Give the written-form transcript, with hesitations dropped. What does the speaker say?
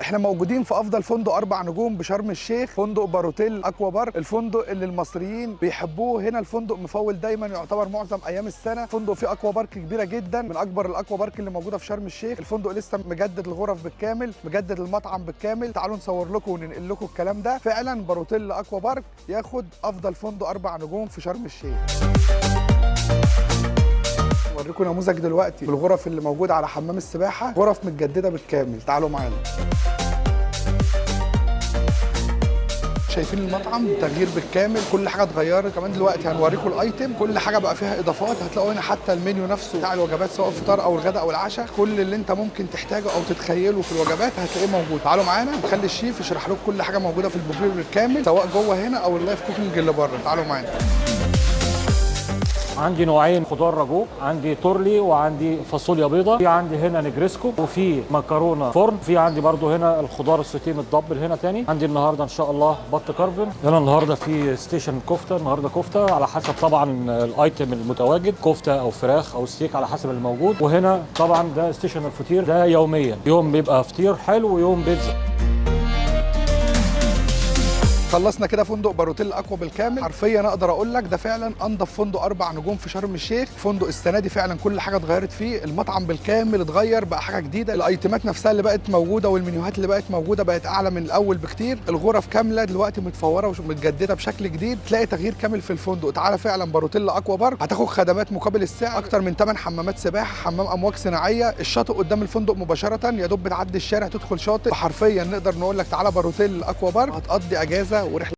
احنا موجودين في افضل فندق 4 نجوم بشرم الشيخ، فندق باروتيل اكوا بارك، الفندق اللي المصريين بيحبوه. هنا الفندق مفول دايما، يعتبر معظم ايام السنة. فندق فيه aqua park كبيرة جدا، من اكبر ال aqua park اللي موجودة في شرم الشيخ. الفندق لسه مجدد الغرف بالكامل، مجدد المطعم بالكامل. تعالوا نصور لكم وننقل لكم الكلام ده. فعلا باروتيل اكوا بارك ياخد افضل فندق 4 نجوم في شرم الشيخ. اوريكم نموذج دلوقتي بالغرف اللي موجودة على حمام السباحة، غرف متجددة بالكامل. تعالوا معانا. شايفين المطعم تغيير بالكامل، كل حاجة اتغيرت. كمان دلوقتي هنوريكم ال item، كل حاجة بقى فيها اضافات. هتلاقوا هنا حتى المنيو نفسه بتاع الوجبات، سواء الفطار او الغداء او العشاء، كل اللي انت ممكن تحتاجه او تتخيله في الوجبات هتلاقيه موجود. تعالوا معانا ونخلي الشيف يشرح لكم كل حاجة موجودة في البوفيه بالكامل، سواء جوه هنا او ال live cooking اللي بره. تعالوا معانا. عندي نوعين خضار راجو، عندي تورلي وعندي فاصوليا بيضاء، في عندي هنا نجرسكو وفي مكرونه فرن، في عندي برضو هنا الخضار السوتيه متضبل هنا تاني. عندي النهارده ان شاء الله بط كارفن. هنا النهارده في station كفته، النهارده كفته على حسب طبعا ال item المتواجد، كفته او فراخ او ستيك على حسب الموجود. وهنا طبعا ده station الفطير، ده يوميا، يوم بيبقى فطير حلو ويوم بيتزا. خلصنا كده فندق باروتيل اكوا بالكامل. حرفيا اقدر اقول لك ده فعلا انضف فندق 4 نجوم في شرم الشيخ. فندق السنة دي فعلا كل حاجة اتغيرت فيه، المطعم بالكامل اتغير بقى حاجة جديدة، ال item ات نفسها اللي بقت موجودة والمنيوهات اللي بقت موجودة بقت اعلى من الاول بكتير. الغرف كاملة دلوقتي متفوره ومتجدده بشكل جديد، تلاقي تغيير كامل في الفندق. تعالى فعلا باروتيل اكوا بارك، هتاخد خدمات مقابل السعر، اكتر من 8 حمامات سباحة، حمام امواج صناعية، الشاطئ قدام الفندق مباشرة، يا دوب بتعدي الشارع تدخل شاطئ. حرفيا نقدر نقول لك تعالى باروتيل اكوا بارك، هتقضي اجازه ورحله.